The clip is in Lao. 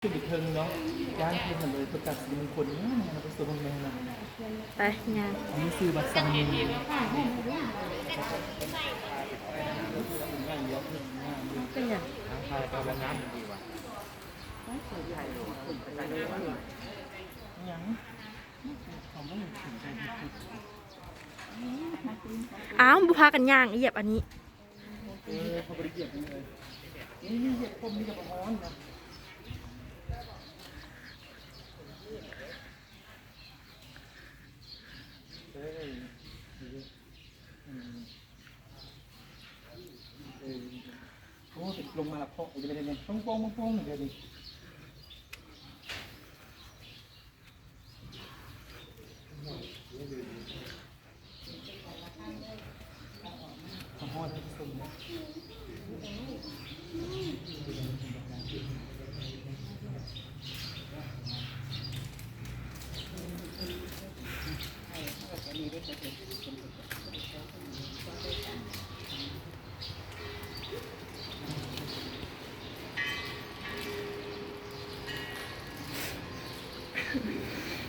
ຂຶ້ນໄປເທິງເນາະ ຢ້ານເພິ່ນເລີຍປະກາດສິລິມຸງຄົນ ງາມໆ ໄປຊົມເບິ່ງແດ່ເນາະ. ໄປ ຍ່າງ ອັນນີ້ຊື່ວັດສາມະນີ ເປັນຫຍັງ? ຫຍັງ? ອ້າວ ບໍ່ພາກັນຍ່າງ ຢຽບອັນນີ້. ເອີ ເຂົາບໍ່ໄດ້ຢຽບເລີຍ ນີ້ ນີ້ຢຽບຄົມ ນີ້ຢຽບຮ້ອນນະ. ເອີ ອືມ ເອີ ໂອ້ ລົງມາລະເພາະຢູ່ເລີຍ ໂປ່ງໆ ໂປ່ງໆ ເດີນີ້. ອືມ